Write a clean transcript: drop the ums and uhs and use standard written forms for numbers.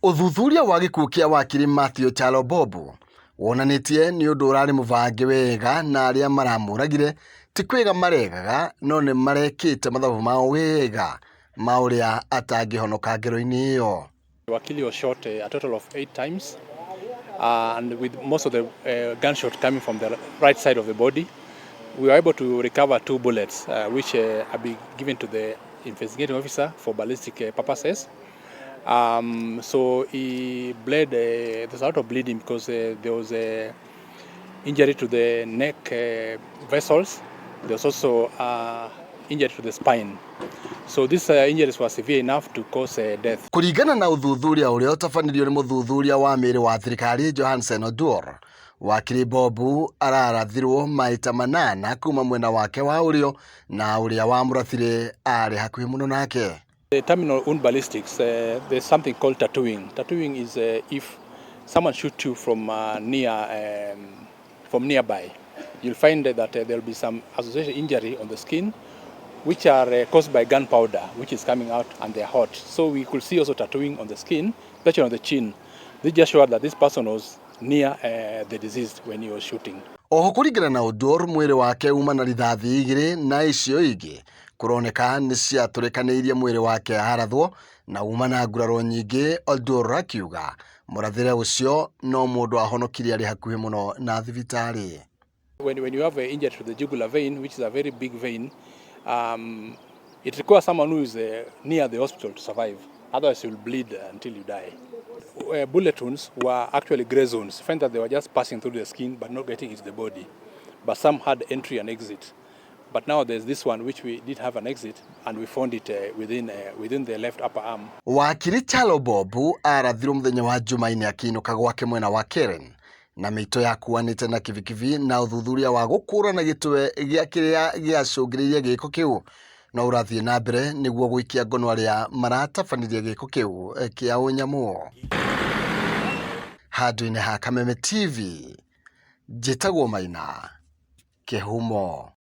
Ũthuthuria wa gĩkuũ kĩa wakiri Mathew Kyalo Bob wonanĩtie nĩ ũndũ ũrarĩ mũbange wega na arĩa maramũragire ti kwĩga maregaga no nĩ marekĩte mathabu mao wega ma ũrĩa atangĩhonoka ngero-inĩ ĩyo. Wakili was shot a total of 8 times, and with most of the gunshot coming from the right side of the body. We were able to recover 2 bullets, which have been given to the investigating officer for ballistic purposes. So he bled, there's a lot of bleeding because there was a injury to the neck vessels. There was also injury to the spine. So these injuries were severe enough to cause death. Kũringana na ũthuthuria ũrĩa ũtabanirio nĩ mũthuthuria wa mĩĩrĩ wa thirikari Johansen Oduor, wakiri Bob ararathirwo maita 8 kuma mwena wake wa ũrĩo na ũrĩa wamũrathire arĩ hakuhĩ mũno nake. The terminal wound ballistics, there's something called tattooing. Tattooing is if someone shoots you from nearby, you'll find that there'll be some associated injury on the skin, which are caused by gunpowder, which is coming out and they're hot. So we could see also tattooing on the skin, especially on the chin. This just showed that this person was near the deceased when he was shooting. Oho kũringana na Oduor, mwĩrĩ wake uma na rithathi 2 na icio ingĩ kũroneka nĩ ciatũrĩkanĩirie mwĩrĩ wake arathwo na uma na nguraro nyingĩ. Oduor akiuga mũrathĩre ũcio no mũndũ ahonokirie arĩ hakuhĩ mũno na thibitarĩ. When you have an injury to the jugular vein, which is a very big vein, it requires someone who is near the hospital to survive. Otherwise, you'll bleed until you die. Bullet wounds were actually gray zones. You find that they were just passing through the skin but not getting into the body. But some had entry and exit. But now there's this one which we did have an exit and we found it within the left upper arm. Wakiri Kyalo Bob arathirwo mũthenya wa Jumaine akĩinũka gwake mwena wa Karen na mĩito yakuanĩte na kibikibi na ũthuthuria wa gũkũrana gĩtwe gĩa kĩrĩa gĩacũngĩrĩirie gĩko kĩu no ũrathiĩ na mbere nĩguo gũikia ngono arĩa maratabanirie gĩko kĩu kĩa ũnyamũ. Handũ-inĩ ha Kameme TV, njĩtagwo Maina Kĩhumo.